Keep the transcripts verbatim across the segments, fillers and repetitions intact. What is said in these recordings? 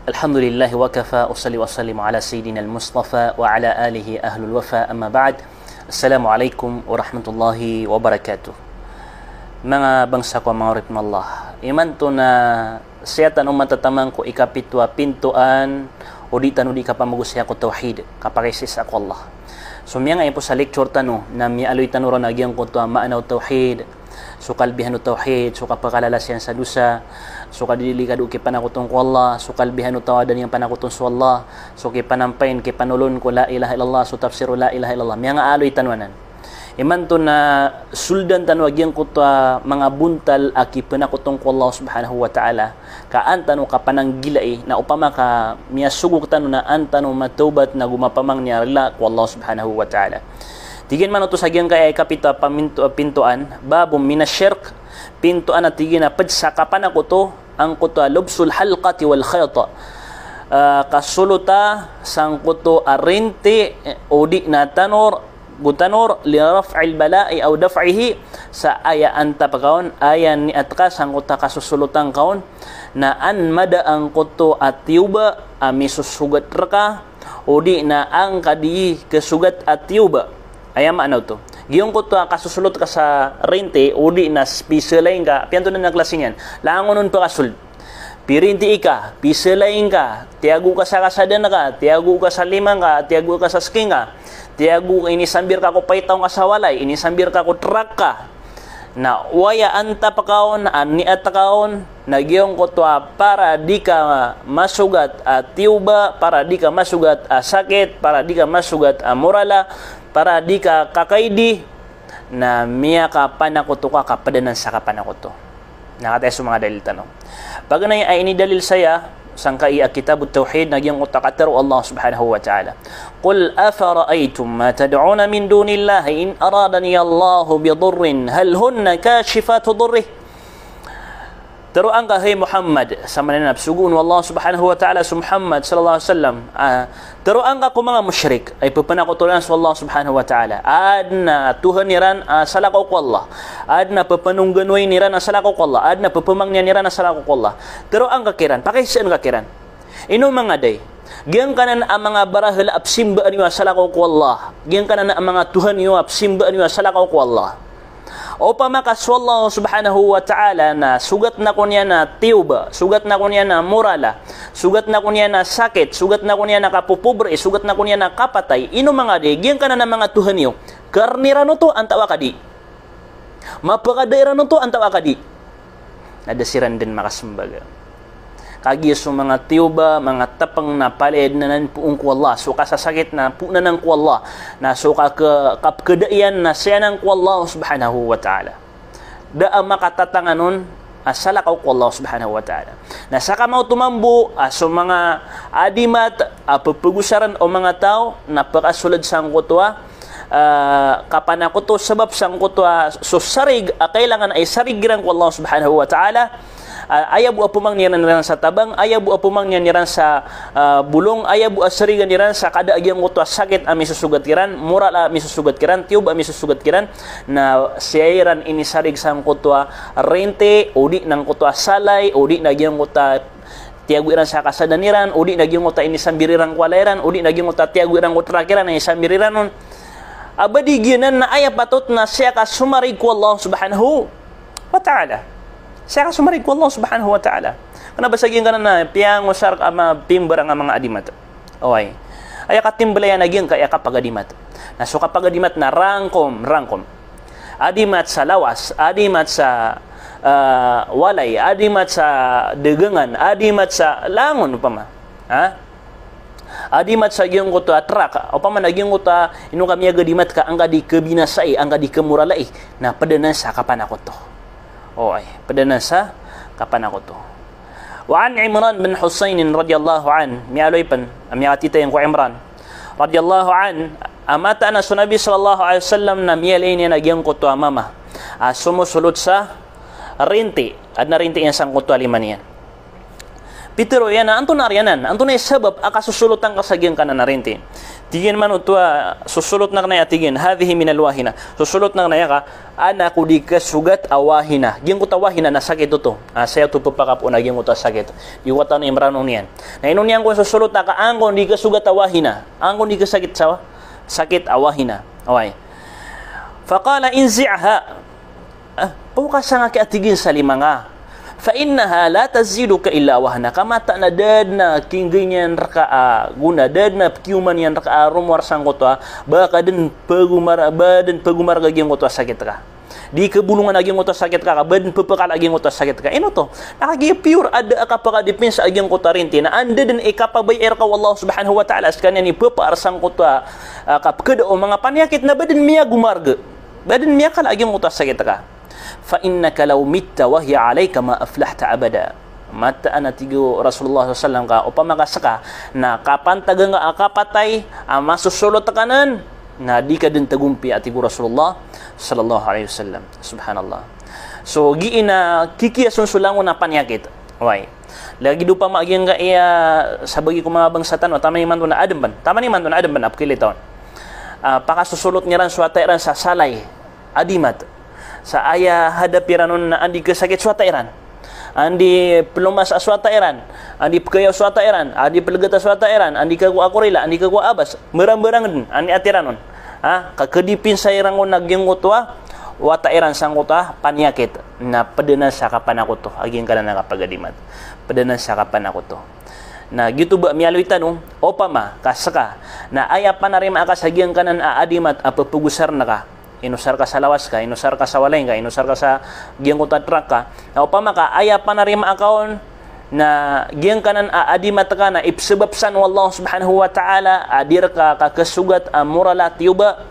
Alhamdulillahi wa kafa, usalli wa sallimu ala sayyidina al-Mustafa wa ala alihi ahlul wafa, amma ba'd. Assalamu alaikum warahmatullahi wabarakatuh. Manga bangsa ko a manga oripn o Allah. Imanto na sii tano matataman ko ikapito a pintoan o di tano di kapamagosaya ko tawhid, kapakaisaisa ko Allah. So miyanga iyan pn sa lecture tano na miyaaloy tano ron a giyangkoto a maana o tawhid, so kalbihan o tawhid, so kapakalalas iyan sa dosa, so kadidili ka do kipanakoton ko Allah, so kalbihan o taw a da niyan panakoton so Allah, so kipanampay, kipanaolon ko la ilaha illallah, so tafsir o la ilaha illallah. Miyangaaloy tano anan. Imanto na soldan tano a giyangkoto a manga bontal a kipanakoton ko Allah subhanahu wa ta'ala. Ka an tano kapananggilai, na opama ka miyasogok tano na an tano matawbat na go mapamangni a rila ko Allah subhanahu wa ta'ala. Tig iyan man oto sa giyangkaya ikapito a paminto-, pintoan, babun minash shirk, pintoan a tig iyan a pd sa kapanakoto, angkoto a lubsul halqati wal khayt. Ah, kasolota sangkoto a rinti, eh, o di na tanor, go tanor, li raf'il bala'i aw daf'ihi, sa aya antap ka on, aya niyat ka sangkoto a kasosolotan ka on, na an mada angkoto a tiyoba a misosogat rka, o di na angka di kasogat a tiyoba. Aya maana oto. Giyangkoto a kasosolot ka sa rinti, o di na s-, pisalay ngka, piyanto na klasi niyan. Langon on pakasold. Pirintii ka, pisalay ngka, tiyago ka sa kasadan ka, tiyago ka sa lima ngka, tiyago ka sa ski ngka, tiyago, inisambir ka ko paitaw ngka sa walay, inisambir ka ko trak ka. Na aya antap ka on, a niyat ka on, na giyangkoto a para di ka masogat a tiyoba, para di ka masogat a sakit, para di ka masogat a morala, para di ka kakaidi, na miyakapanakoto ka, ka pd anan sa kapanakoto. Na kataya so manga dalil tano. Paganay a inidalil saya sangkai a kitab at-tawhid na giyangkoto a katharo o Allah subhanahu wa ta'ala. Qul afara'aytum ma tad'una min dunillahi in aradani Allahu bidurrin hal hunna kashifatu durrih. Tharoa ngka, hay Muhammad, sa maana niyan na psogoon o Allah subhanahu wa ta'ala so Muhammad sallallahu alaihi wasallam. Ah, tharoa ngka ko manga mushrik a ipphanakoto iran so Allah subhanahu wa ta'ala. Adn a tohan iran a salakaw ko Allah. Adn a pphanongganowai iran a salakaw ko Allah. Adn a pphmangnin iran a salakaw ko Allah. Tharoa ngka kiran, pakaisaan ka kiran. Ino manga day. Giyangkanan a manga barahala a psimbaan iyo a salakaw ko Allah. Giyangkanan a manga tohan iyo a psimbaan iyo a salakaw ko Allah. Opama ka so Allah subhanahu wa ta'ala na sogatn ako niyan a tiyoba, sogatn ako niyan a morala, sogatn ako niyan a sakit, sogatn ako niyan a kapopobri, sogatn ako niyan a kapatay, ino manga day, giyangkanan a manga tohan iyo, karn iran oto antawaa ka di. Mapakada iran oto antawaa ka di. Na da siran dn makasmbaga. Kagiya so manga tiyoba, manga tpng na palaya dn anan poon ko Allah, so kasasakit na poon anan ko Allah, na so kak-, kapkhada iyan na saya anan ko Allah subhanahu wa ta'ala. Da a makatatangan on a salakaw ko Allah subhanahu wa ta'ala. Na sakamaoto mambo a so manga adimat a pphagosaran o manga taw na pakasolod sangkoto a ah, kapanakoto sabap sangkoto a so sarig a kailangan a isarig iran ko Allah subhanahu wa ta'ala. Ah, aya bo a pphmangnin iran sa tabang, aya bo a pphmangnin iran sa, ah, bolong, aya bo a sarigan iran sa kada a giyangkoto a sakit a misosogat kiran, morala a misosogat kiran, tiyoba a misosogat kiran, na saya iran inisarig sangkoto a rinti, o di na angkoto a salay, o di na giyangkoto a tiyago iran sa kasadan iran, o di na giyangkoto a inisambir iran ko walay iran, o di na giyangkoto a tiyago iran ko trak iran a inisambir iran on. A ba di giyanan na aya patot na saya ka somarig ko Allah subhanahu wa ta'ala. Saya ka somarig ko Allah subhanahu wa ta'ala. Kna ba sa giyangkanan na piyangosar ka a mapimbarang a manga adimat. Oway. Aya katimbalayan a giyangkaya kapagadimat. Na so kapagadimat na rangkom, rangkom. Adimat sa lawas, adimat sa, ah, walay, adimat sa dagangan, adimat sa langon opama. Ha? Adimat sa giyangkoto a trak, opama na giyangkoto a ino ka miyagadimat ka angka di kabinasai, angka di kamoralai, na pd anan sa kapanakoto. Oway, pd anan sa kapanakoto. Wa an Imran bin Husayn radiyallahu anhu, miyaaloy pn, miyakatitayan ko Imran radiyallahu anhu, a mataan a so Nabi sallallahu alaihi wasallam na miyalay niyan a giyangkoto a mama a somosolot sa rinti, adn a rinti iyan sangkoto a lima niyan. Pitero iyan a antonaa riyanan, antonaa i sabap a kasosolotan ka sa giyangkanan a rinti. Tig iyan man oto a sosolotn akn aya, tig iyan, "Hadhihi minal wahina." Sosolotn akn aya ka, an ako di kasogat a wahina. Giyangkoto a wahina na sakit oto. Ah, saya oto pepakapoon a giyangkoto a sakit. Di ko katano i mrano niyan. Na ino niyan kon sosolot a ka an kon di kasogat a wahina. An kon di kasakit sa, sakit a wahina. Oway. Faqala inzi'ha. Ah, pokasa ngka, tig iyan, sa lima ngka. Fa innaha la taziduka illa wahna. Ka mataan a da dn a kinggay niyan rka a gona, da dn a pkiyoman iyan rka a romowar sangkoto a ba ka dn pagomar, ba dn pagomarga giyangkoto a sakit ka. Di kabolongan a giyangkoto a sakit ka, ka ba dn pepakala a giyangkoto a sakit ka. Ino oto? Na kagiya pure a da a kapakadipinsa a giyangkoto a rinti na anda dn i kapabaya rka o Allah subhanahu wa ta'ala, skaniyan i pepaar sangkoto a, a kapkada o manga paniyakit na ba dn miyagomarga. Ba dn miyakala a giyangkoto a sakit ka. Fa innaka law mitta wa hiya alayka ma aflahta abada. Mataan a, tig o Rasulullah sallallahu alaihi wasallam, ka opama ka ska na kapantagan ka a kapatay a masosolot ka nan, na di ka dn tagompiya, a tig o Rasulullah sallallahu alaihi wasallam. Subhanallah. So, giya na kikiyason so langon a paniyakit. Oway. Lagid opama a giyangkaya sabagi ko manga bangsa tano, taman imanto na adn pn. Taman imanto na adn pn a pkilitaw. Ah, pakasosolot iran so wata iran sa salay a dimat. Sa aya hadap iran on na andi kasakit so wata iran. Andi plomasa so wata iran. Andi pkayaw so wata iran. Andi plgata so wata iran. Andi kago a korila, andi kago a abas. Mbarambarang dn, andi ati iran on. Ha? Ka kadipinsa iran on a giyangkoto a wata iran sangkoto a paniyakit. Na pd anan sa kapanakoto a giyangkanan a kapagadimat. Pd anan sa kapanakoto. Na giyoto ba miyaaloy tano, opama ka ska na aya panarima aka sa giyangkanan a adimat a pphagosarn ka. Inosar ka sa lawas ka, inosar ka sa walay ka, inosar ka sa giyangkoto a trak ka. Na opama ka aya panarima aka on na giyangkanan a adimat ka na ipsabap san o Allah subhanahu wa ta'ala a di rka kakasogat a moral a tiyoba.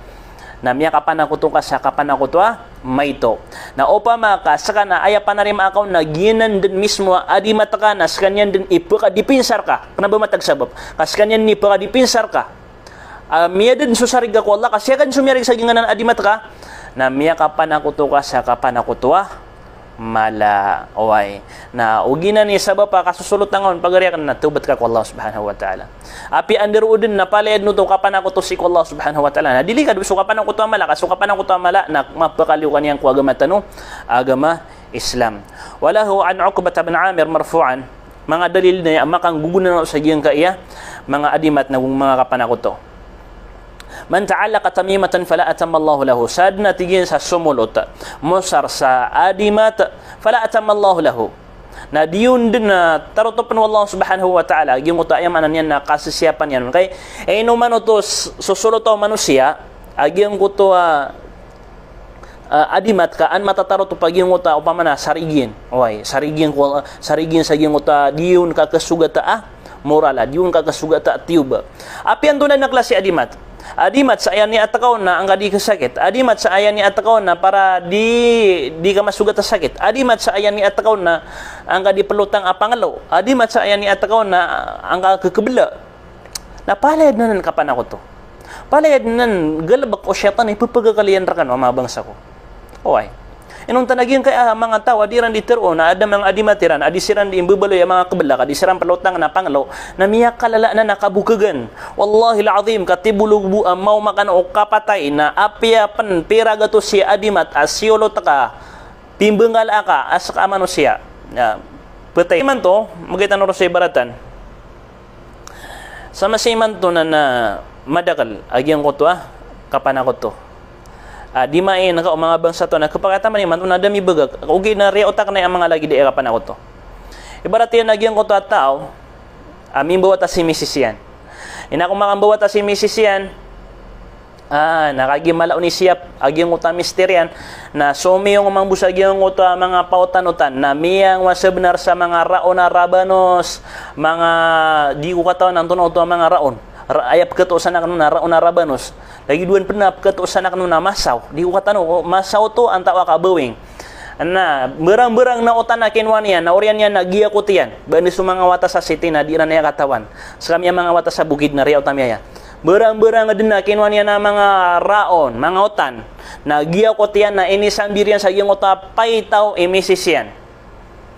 Na miyakapanakoto ka sa kapanakoto a maito. Na opama ka ska na aya panarima aka on na giyanan dn mismo a adimat ka na skaniyan dn i pkadipinsar ka. Kna ba matag sabap. Ka skaniyan i pkadipinsar ka. Ah, miyada dn so sarig ka ko Allah, ka siya ka dn so miyarig sa giyangkanan a adimat ka. Na miyakapanakoto ka sa kapanakoto a mala, oway. Na ogaid na i sabap a kasosolotan ka on, pagari akn na tawbat ka ko Allah subhanahu wa ta'ala. Apiya anda roo dn na palaya dn oto kapanakoto sii ko Allah subhanahu wa ta'ala. Na delikado so kapanakoto a mala, ka so kapanakoto a mala na mapakaliyo ka niyan ko agama tano, agama Islam. Wa lahu an Uqbah bin Amir marfu'an, manga dalil na aya a makanggogonanao sa giyangkaya manga adimat na go manga kapanakoto. Man ta'allaqa tamimatan fala atamma Allahu lahu. Sadn a, tig iyan, sa somolot, mosar sa adimat, fala atamma Allahu lahu. Na di on dn, ah, tarotopn o Allah subhanahu wa ta'ala a giyangkoto a, aya maana niyan na kasisiyapan iyan on. Kay, eh, ino man oto s-, sosolot o manosiya a giyangkoto a, ah, adimat ka an matatarotop a giyangkoto a, opama na sarig iyan. Oway, sarig iyan ko, sarig iyan sa giyangkoto a di on kakasogata a moral a, di on kakasogata a tiyoba. Apiya antonaa dn a klasi a adimat? Adimat sa aya niyat ka on na angka di kasakit. Adimat sa aya niyat ka on na para di, di ka masogat a sakit. Adimat sa aya niyat ka on na angka di plotang a panglo. Adimat sa aya niyat ka on na angka kakbla. Na palaya dn anan kapanakoto. Palaya dn anan galbk o shaytan i pphagakaliyan rkano a manga bangsa ko. Oway. Inonta na giyangkaya manga taw a di iran di tharoon a adn a manga adimat iran a di siran di mbabaloy a manga kbla, ka di siran plotang na panglo, na miyakalala anan a kabokhagan. Wallahil azim, ka tibolog bo a maoma kano o kapatay na apiya pn pira gatos i adimat a siyolot ka, pimbngala ka a ska a manosiya. Ya, ptay. Imanto, magaitan o rosay baratan. Sa masa imanto na, na madakl a giyangkoto a kapanakoto. Ah, di main ka o manga bangsa to na kapakataman imanto na da mibagak. Ogaid na riya otak na aya manga lagid a kapanakoto. Ibarat iyan a giyangkoto a taw a mimbawata si misis iyan. Ina ko makambawata si misis iyan, ah, na kagiya mala o nisiyap a giyangkoto a mister iyan, na somiyong mambo sa giyangkoto a manga paotan-otan, na miyangowa sabnar sa manga raon a rabanos, manga di ko katawan antonaa oto a manga raon. Ra-, aya pkhatoosan akn on na raon a rabanos. Lagid o an pn a pkhatoosan akn on na masaw. Di ko katawan o masaw oto antaa ka bawing. Na mbarang-mbarang na otan a kinowa niyan, na oriyan iyan na giya ko tiyan. Ba anda so manga wata sa city na di iran aya katawan. Skami a manga wata sa bukid na riya otan iyan. Mbarang-mbarang dn a kinowa niyan a manga raon, manga otan. Na giya ko tiyan na inisambir iyan sa giyangkoto a paitaw i misis iyan.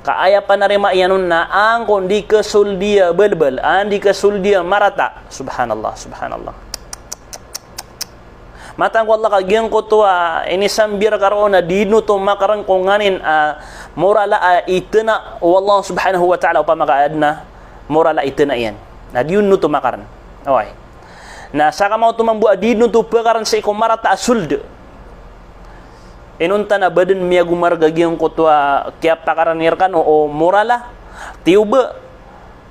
Ka aya panarima iyan on na angkoto a di kasoldi a balbal, a di kasoldi a marata. Subhanallah, subhanallah. Mataan ko Allah ka giyangkoto a inisambir ka roo na di noto makarn ko nganin a morala a itna o Allah subhanahu wa ta'ala opama ka adn a morala a itna iyan. Na di noto makarn. Oway. Na saka maoto mambo a di noto pkarn sii ko marata a sold. Inonta na ba dn miyagomarg a giyangkoto a kiyapakarn iyan rkano o morala. Tiyoba.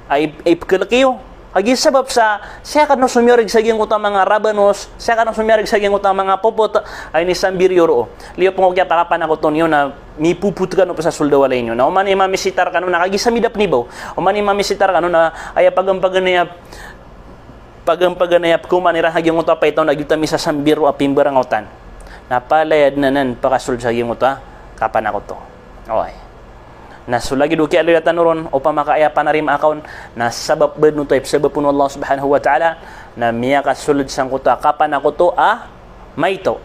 Ay, ay pkhalk iyo. Kagiya sabap sa, sii kano somiyorig sa giyangkoto a manga rabanos, sii kano somiyorig sa giyangkoto a manga popot, a inisambir iyo roo. Liyo pn ko kiyapakapanakoto niyo na mipopot kano pn sa sold a walay niyo. Na oman i mamisitar kano na kagiya sa midapn i baw. Oman i mamisitar kano na aya pagampaganay a, pagampaganay a pkhaoma iran sa giyangkoto a paitaw na giyoto a misasambir o a pimbarangotan. Na palaya dn anan pakasold sa giyangkoto a kapanakoto. Oway. Na so lagid o kiyaaloya tano ron, opama ka aya panarima akaon, na sabap ba dn oto a ipsabap on o Allah subhanahu wa ta'ala, na miyakasold sangkoto a kapanakoto a maito.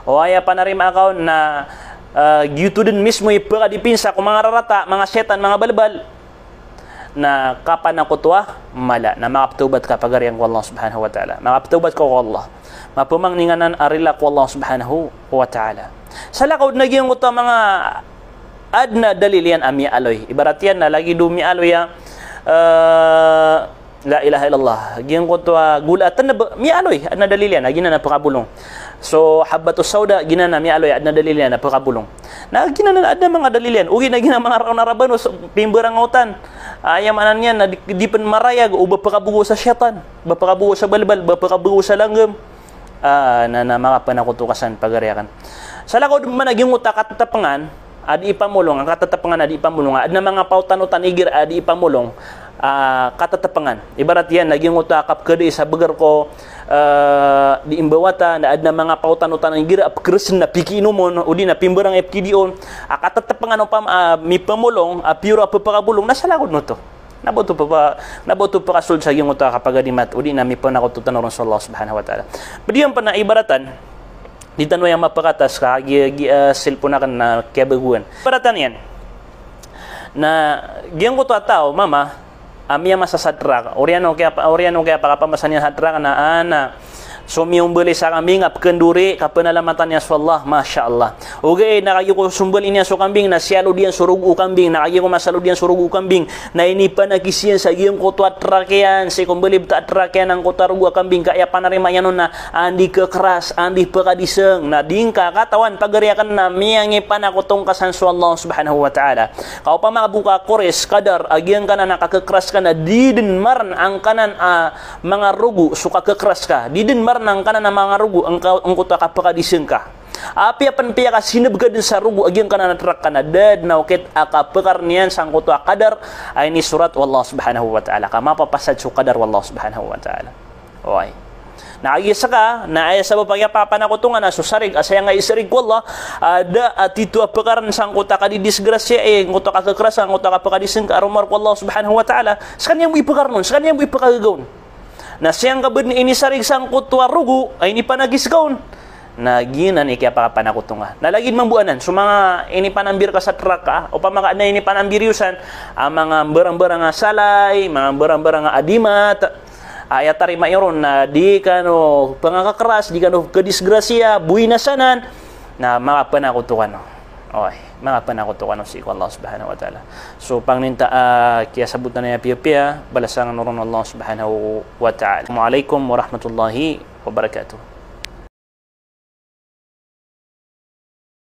O aya panarima akaon na, ah, giyoto dn mismo i pkadipinsa ko manga rarata, manga setan, manga balbal. Na kapanakoto a mala, na makapthawbat ka pagari iyan ko Allah subhanahu wa ta'ala. Makapthawbat ka ko Allah. Mapamangni nganan a rila ko Allah subhanahu wa ta'ala. Salakaw dn a giyangkoto a manga adn a dalil iyan a miyaaloy. Ibarat iyan na lagid o miyaaloy a, eh, la ilaha illallah. Giyangkoto a gola a tnb, miyaaloy, adn a dalil iyan a giyanan a pkabolong. So, habbatus sauda, giyanan a miyaaloy, adn a dalil iyan a pkabolong. Na giyanan a adn a manga dalil iyan. Ogaid na giyanan a manga rkano a rabanos, pimbarangotan. Aya maana niyan na di, di pn marayag o ba pkabogo sa setan, ba pkabogo sa balbal, ba pkabogo sa langgam. Ah, na, na makapanakoto ka san pagari akn. Salakaw dn man a giyangkoto a katatpngan a di ipamolong, a katatpngan a di ipamolong, adn a manga paotan o taniger a di ipamolong, ah, katatpngan. Ibarat iyan na giyangkoto a kapkhadai sa bgr ko, ah, di imbawata, na adn a manga paotan o taniger a pkharsn na pikiinomon, odi na pimbarang a pkidion, a katatpngan opama, ah, mipamolong, a piyoro a pphakabolong, na salakaw dn oto. Na ba oto ppa-, na ba oto pakasold sa giyangkoto a kapagadimat, odi na mipanakoto tano ron so Allah subhanahu wa ta'ala. Pd iyan pn a ibaratan, di tano aya mapakatas ka gi, gi, ah, cellphone akn na kiyabagoan. Ibaratan iyan. Na giyangkoto a taw, mama, a miyamasa sa trak. Oriyan o kiyapa-, oriyan o kiyapakapamasa niyan sa trak na, ah, na somiyombalay sa kambing a pkhandori, kapanalamatan iyan so Allah, masha Allah. Ogaid na kagiya ko sombalay niyan so kambing, na siyalod iyan so rogo o kambing, na kagiya ko masalod iyan so rogo o kambing, na inipanakis iyan sa giyangkoto a trak iyan, sii ko mbalibta a trak iyan angkoto a rogo a kambing, ka aya panarima iyan on na anda i khakras, anda i phakadisng, na di ngka katawan pagari akn na miyangipanakoto ngka san so Allah subhanahu wa ta'ala. Ka opama ka bo ka kores kadar a giyangkanan a kakhakras ka na di dn marn angkanan a manga rogo so kakhakras ka. Di dn marn angkanan a manga rogo angka-, angkoto a kaphakadisng ka. Apiya pn piyakasinb ka dn sa rogo a giyangkanan a trak ka na da dn a okit a kapkar niyan sangkoto a kadar a inisorat o Allah subhanahu wa ta'ala. Ka mapapasad so kadar o Allah subhanahu wa ta'ala. Oway. Na kagiya ska, na aya sabap a kiyapapanakoto nga na so sarig, a saya nga isarig ko Allah, a da a tito a pkar sangkoto a kadidisgrasya, eh, angkoto a kakhakras, angkoto a kapakadisng ka a rowar ko Allah subhanahu wa ta'ala, skaniyan bo i pkar on, skaniyan bo i pkagagaw on. Na siyangka bo dn inisarig sangkoto a rogo a inipanakis ka on. Na giyanan i kiyapakapanakoto nga. Na lagid mambo anan, so manga inipanambir ka sa trak ka, opama ka adn a inipanambir iyo san, a manga mbarangbarang a salay, manga mbarangbarang a adimat, a aya tarima iyo ron na di kano pangakakras, di kano kadisgrasya, bo inasanan, na makapanakoto kano. Oway, makapanakoto kano sii ko Allah subhanahu wa ta'ala. So, pangnin ta, ah, kiyasabotan a piyapiya, balasan kano ron o Allah subhanahu wa ta'ala. Assalamu alaikum warahmatullahi wabarakatuh.